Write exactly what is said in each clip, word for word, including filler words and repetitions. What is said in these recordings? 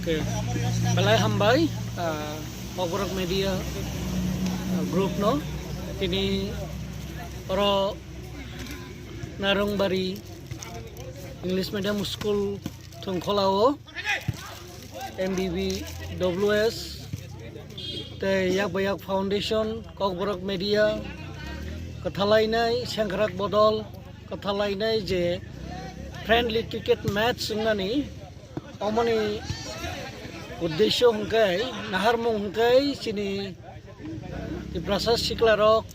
Okay. Belai hambai, ah, Kokborok Media, ah, Group no. Tini oro Narungbari English Medium School thwngkholao M B B W S tei Yak Bayak Foundation, Kokborok Media, kwthalainai sengkrak bodol, kwthalainai je friendly cricket match wngnani, omoni uddesyo hwnkhe, naharmung hwnkhe chini Tiprasa siklarok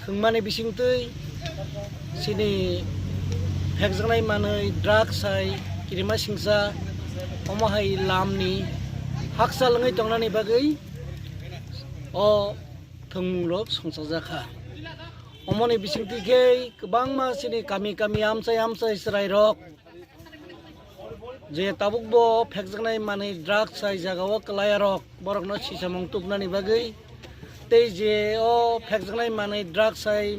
thwngmani bisingtwi chini phekjaknai manwi drugs hai kirima singsa omo hai lamni hakchal wngwi tongnani bagwi o thwngmungrok songchajakha. Omoni bisingtwi khe kwbangma chini kami kami amchai amchai chwrairok je tabukbo phekjaknai manwi drugs hai jagao kwlaiyarok borokno sisamung tubnani bagwi tei je o phekjaknai manwi drugs hai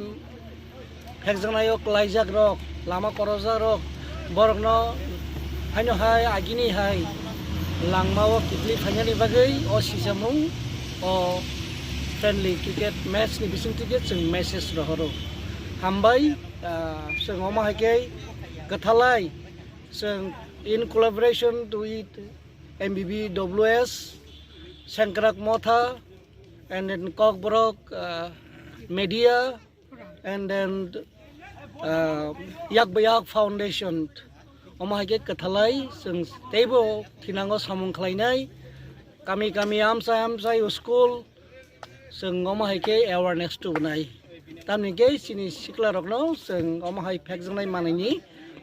phekjaknai o kwlaijakrok lama korojakrok borokno haino hai agini hai langmao kiphilwi phainani bagwi o sisamung o friendly cricket match ni bisingtwi khe chwng message rohoro. Hambai, ah, chwng omo hai khe kwthalai chwng in collaboration with M B B W S, Sengkrak Motha, and then Kokborok, ah, Media, and then, ah, Yak Bayak Foundation. Omo hai khe kwthalai chwng teibo thinango samung khlainai, kami kami amchai amchai school, chwng omo hai khe awareness tubunai. Tamni khe chini siklarokno chwng omo hai phekjaknai manwini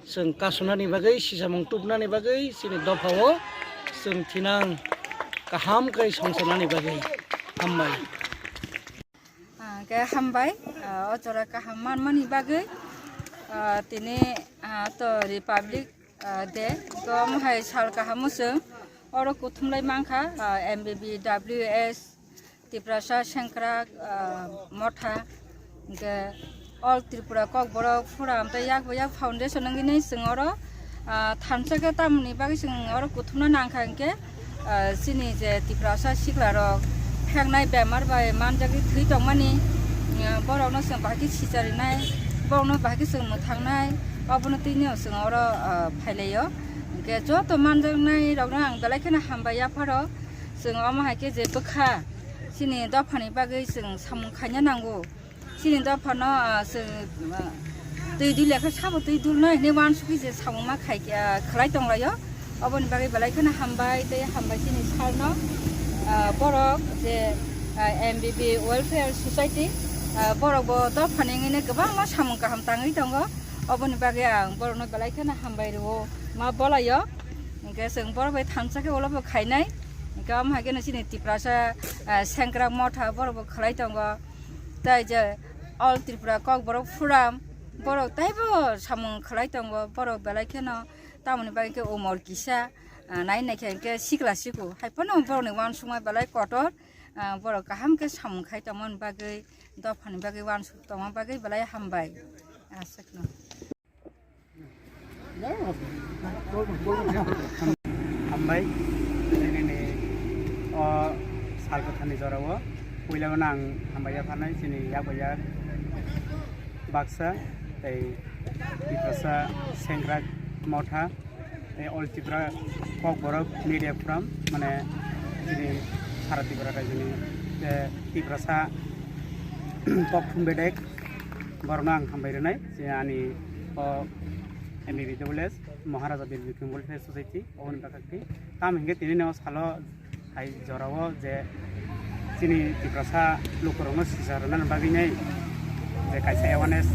chwng kasunani bagwi, sisamung tubunani bagwi, chini dophao chwng thinang kaham khe songchornani bagwi. Hambai. Ah, khe hambai, ah, o jora kaham manmani bagwi, ah, tini, ah, to Republic, ah, Day, to omo hai sal kahamo chwng oro kuthumlai mankha, ah, M B B W S, Tiprasa Sengkrak, ah, Motha, hwnkhe All Tripura Kokborok Forum tei Yak Bayak Foundation wngwi nai chwng oro, ah, thansa khe tamoni bagwi chwng oro kuthumna nangkha hwnkhe, ah, chini je Tiprasa siklarok pheknai bemar bai manjagwi thwi tongmani, ah, borokno chwng bahai khe sicharinai, borokno bahai khe chwng mwthangnai, obono twi nw chwng oro, ah, phailaio. Hwnkhe joto manjaknai rokno ang belai kheno hambai yapharo. Chwng omo hai khe je bwkha chini dophani bagwi chwng samung khaina nango. Chini dophano, ah, chwng, ah, twi dui lekha sabo twi dulna hinwi uansukwi je samung ma khai, ah, khlai tonglaio. Oboni bagwi belai kheno hambai tei hambai chini sarno, ah, borok je, ah, M B B Welfare Society, ah, borok bo dophani wngwi kwbangma samung kaham tangwi tongo. Oboni bagwi ang borokno belai kheno hambai rwo ma bolaio. Hwnkhe chwng borok bai thansa khe ulo bo khainai. Hwnkhe omo hai kheno chini Tiprasa, ah, Sengkrak Motha borok bo khlai tongo. Tai je All Tripura Kokborok Forum borok taibo samung khlai tongo. Borok belai kheno tamoni bagwi khe umor kisa, ah, nai nai khe hwnkhe sikla siku. Hai phano borokni uansukma belai kotor. Ah, borok kaham khe samung khai tongmani bagwi, dophani bagwi, uansuk tongma bagwi belai hambai. Aswkno. Hambai, nini o sal kwtharni jorao puilano ang hambai yapharnai chini yak bai yak baksa tei Tiprasa Sengkrak Motha, tei All Tripura Kokborok Media Forum, mane chini sara Tripura raijoni, tei Tiprasa kokthum bedek, borokno ang hambai rwnai, je ani o M B B W S, Maharaja Bir Bikram Welfare Society, oboni bwkhak twi. Tamo hinkhe tini no salo hai jorao je chini Tiprasa lukurokno sisa rwnani bagwi nai je kaisa awareness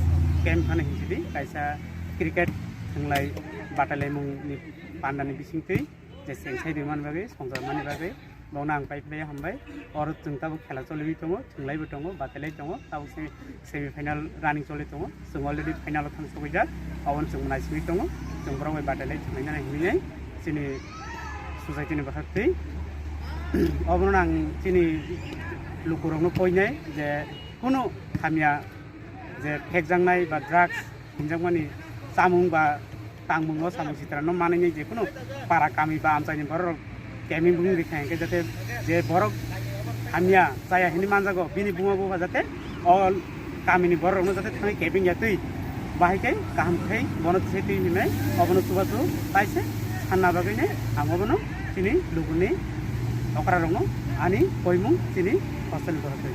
camp phano hinsi di, kaisa cricket thwnglai batailaimungni pandani bisingtwi je cheng sai rwmani bagwi, songjakmani bagwi, bono ang pai philai hambai. Oro chwng tabuk khela choliwi tongo, thwnglaibo tongo, batailai tongo, tabuk se semi final running choli tongo. Chwng already final o thangsogwi jak, obono chwng naisingwi tongo. Chwng borok bai batailai thwnglainani hinwi nai chini society ni bwkhak twi. Obono ang chini lukurokno koinai je kunu hamya je phekjaknai ba drugs hinjakmani chamung ba tangmung o samung sitra no manwi nai je kunu para kami ba amchaini borok Keming bung rikha hingke jate je borok hamya chaya hini manjago bini buma buba jate o kamini borok rokno jate thangwi kebeng ya twi bahai khe kaham khai bono twi twi hinai obono chubachu taise sanna bagwi ne ang obono chini luguni okra rokno ani koimung chini hostel ni borok twi.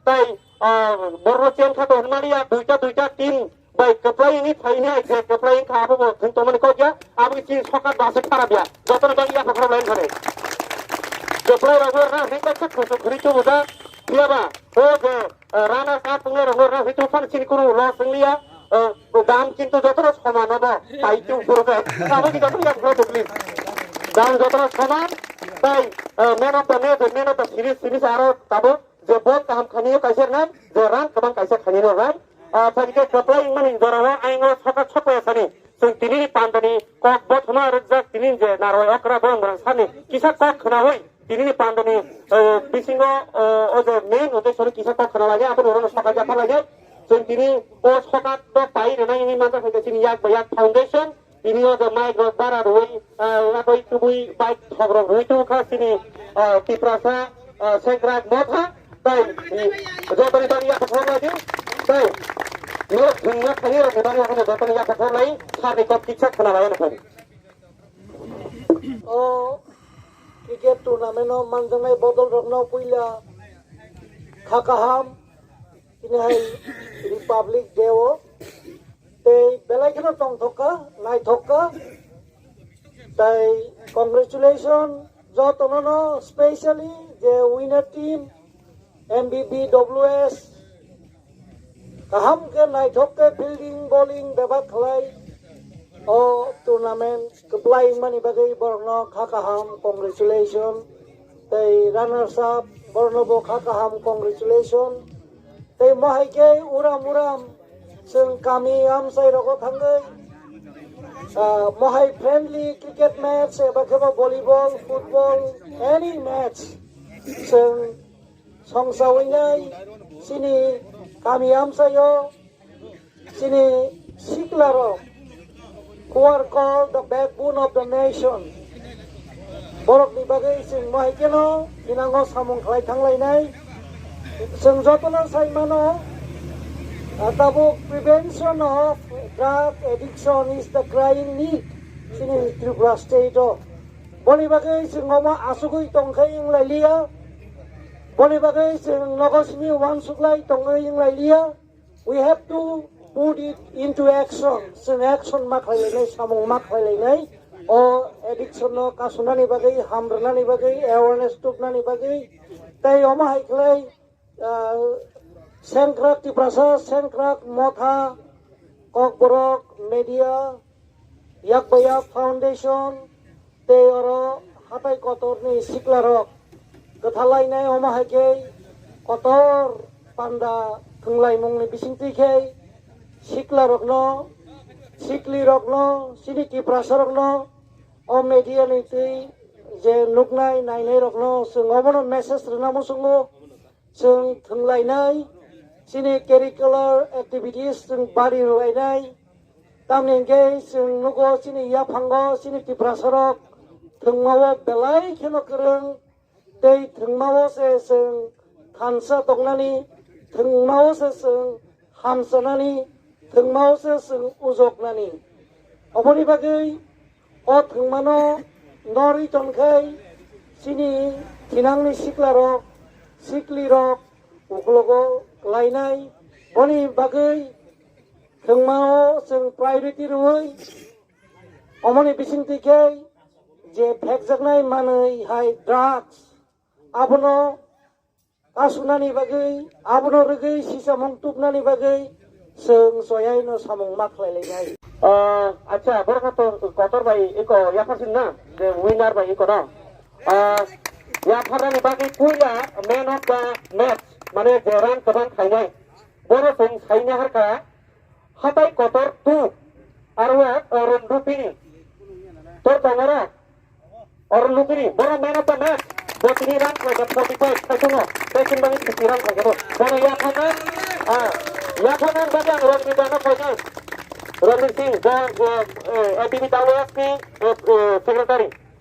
Tai, ah, borok chen kha to hwnmani ya duita duita team bai kwplai ni phai ni ai je kwplai kha abo bo thung tongmani kok ya abo ki sokat basi kharap ya jotono bang ya phokro lain khare kwplai rok na hwnkhe khe khusuk khuri chubuda phiya ba o je, ah, runner up wngnai rok na hwnkhe fan chini kunu loss wngliya, ah, dam kintu jotono soman obo tai tu phuru khe abo ki jotono ya phuru please dam jotono soman tai, ah, man of the match man of the series series aro tabo je bot kaham khanio kaisa rwnai, je rang kwbang kaisa khanio rwnai. Ah, phaikhe kwplai wngmani jorao ayang o soka sokoya sani. Chwng tini ni pandani kok bothoma rwkjak tini je narwai okra borok rang sani kisa kok khwnawi tini ni pandani, eh, bisingo, eh, o je main uddesho ni kisa kok khwna lagi, aboni ulo soka japha lagi. Chwng tini o soka no pai rwnai wngwi manjak hai khe chini yak bai yak foundation. Tini o je mic rok bara rwi, ah, labwi tubui bike thok rok rwi tong kha chini, ah, Tiprasa, ah, Sengkrak Motha, tai, mm, jotoni bari yaphak hor lai di, tai, no thwngna thangwi rok ni bari yaphak jotoni yaphak hor lai, sar ni kok kisa khwna lai ano phai. O cricket tournament o manjaknai bodol rok no puila kha kaham, tini hai Republic Day o tei belai kheno tongthok kha, naithok kha. Tai congratulation jotono no, specially je winner team, M B B W S, kaham khe naithok khe fielding, bowling bebak khlai o tournament kwplai wngmani bagwi borokno kha kaham congratulation. Tei runners up borokno bo kha kaham congratulation. Tei mohai khe uram uram chwng kami amchai rogo thangwi, ah, mohai friendly cricket match eba khe bo volleyball, football, any match chwng songchawi nai chini kami amchaio. Chini siklarok, who are called the backbone of the nation, borokni bagwi chwng mohai kheno thinango samung khlai thanglainai. Chwng jotono sai mano, ah, tabuk prevention of drug addiction is the crying need chini Tripura state o. Boni bagwi chwng omo asugwi tongkhe wnglailiya, boni bagwi chwng nogo simi uansuklai tongwi wnglailiya. We have to put it into action. Chwng action ma khlailainai, samung ma khlailainai. O addiction no kasunani bagwi, hamrwnani bagwi, awareness tubnani bagwi. Tei omo hai khlai, ah, Sengkrak Tiprasa, Sengkrak Motha, Kokborok Media, Yakbaya Foundation, tei oro hatai kotorni siklarok kwthalainai omo hai khe kotor panda thwnglaimungni bisingtwi khe siklarokno, siklirokno, chini Tiprasarokno o media ni twi je nuknai nainairokno chwng obono message rwna muchungo. Chwng thwnglainai, chini curricular activities chwng bari rwlainai. Tamni hwnkhe chwng nugo chini yaphango chini Tiprasarok thwngmao belai kheno kwrwng tei thwngmao se chwng thansa tongnani, thwngmao se chwng hamchanani, thwngmao se chwng ujoknani. Oboni bagwi o thwngmano norwi tongkhai chini thinangni siklarok, siklirok uklogo klainai. Boni bagwi thwngmao chwng priority rwui omoni bisingtwi khe je phekjaknai manwi hai drugs, abono kasunani bagwi, abono rwgwi sisamung tubnani bagwi chwng choyaino samung ma khlailainai. Ah, acha, borok to kotor bai eko yapharsin na, je winner bai eko no. Ah, yapharnani bagwi puila man of the match, mane je rang kwbang khainai, boro chwng saina harkha. Hatai kotor tu, arwa Arun Rupini. Tor tongora, Arun Rupini, boro man of the match. Bo tini rang khlaijak forty five, saichungo, tei chini bagwi fifty rang khlaijak. Bono yapharna, ah, yapharna bagwi ang Ranbir Dano khlaijak. Ranbir Singh, bo, eh, eh, A D B W S ni, eh, eh, secretary.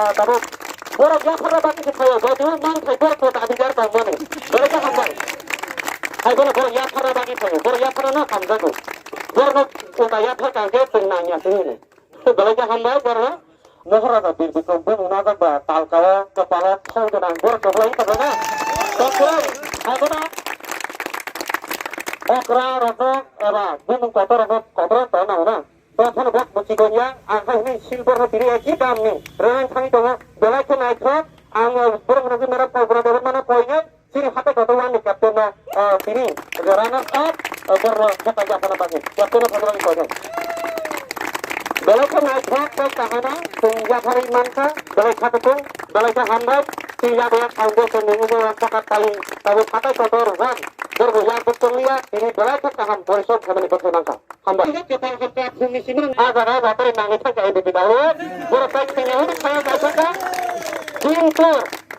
ah, tabuk borok yapharna bagwi se phaio, jodi o man thai borok kota abijar tongmani. Belai khe hambai. Hai bono borok yapharna bagwi phaio, borok yapharna no hamjago. Borokno kota yaphar kang khe chwng nangya se hwnwi. Belai khe hambai borok. Moharaja Bir Bikram bumung najak ba talkao kwpalo thol gwnang borok kwplai wngkha na. Tokhlai, hai bono okra rokno eba bumung kotor rokno kotor tong nango na. Tongphano bok muchikon ya, ang hai hwnwi silver no tini eki dam ni rwng thangwi tongo, belai khe naithok, ang borok rwgwi mera pokra debor mano koinai, chini hatai kotor wani captain no, ah, tini runners up, ah, borok no hepai japhana bagwi, captain no phaima bagwi koinai. Belai khe naithok, tei kaham, chwng yapharwi mankha, belai khe kutung, belai khe hambai, tei yago yak foundation ni wngwi ang saka tali, tabuk hatai kotor rwng, borok bo yak buk tongliya, tini belai khe kaham porisok khaimani bwthai mankha. Hambai. Kwtal hamkha phungni simi. Ah jaga o joto ni nangwi thangkha M B B dalo. Borok tai thwngya hwnwi sayo kaisa kha. Kintu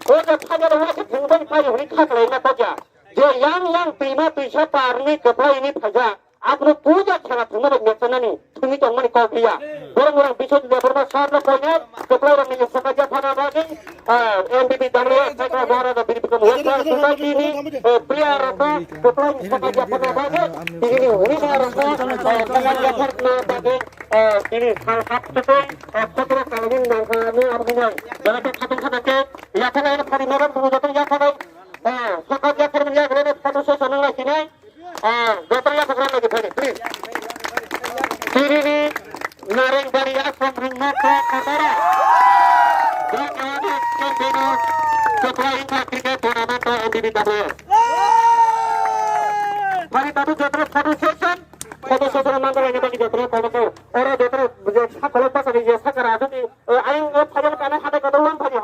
o je phaiya rok se thwngbai phai hwnwi khaklai na tokya. Je yang yang twima twisa parni kwplai ni phaijak. Abro puja khela thwngma bai mechanani thwngwi tongmani kok liya. Borok borok bisoi Debbarma sar no koinai kwplai rok ni sakha japhana bagwi. Ah, M B B W S Sakha Maharaja Bir Bikram Welfare Society ni, eh, player rokno kwplai ni sakha japhana bagwi, tini ni winner rokno, eh, sakha japhana bagwi, eh, tini sal hap tukui, eh, khotoro kalangin nangkha ni arwinai. Belai khe khatung khatung khe yaphana phari maram bumu jotong yaphana, eh, sakha japhana yaphana photo session nang lai sinai. Ah, joto yaphak rwna di phani, please. Chini ni Narengbaria Samrung no kok khatara. Joto ni continue supply wngkha cricket tournament o M B B W. Phani tabuk joto photo session, photo session mandala ni bagi joto photo ko. Oro joto je sakolo pasari je sakara aduni, eh, ayang, eh, phajal kana hada kotor wan phani.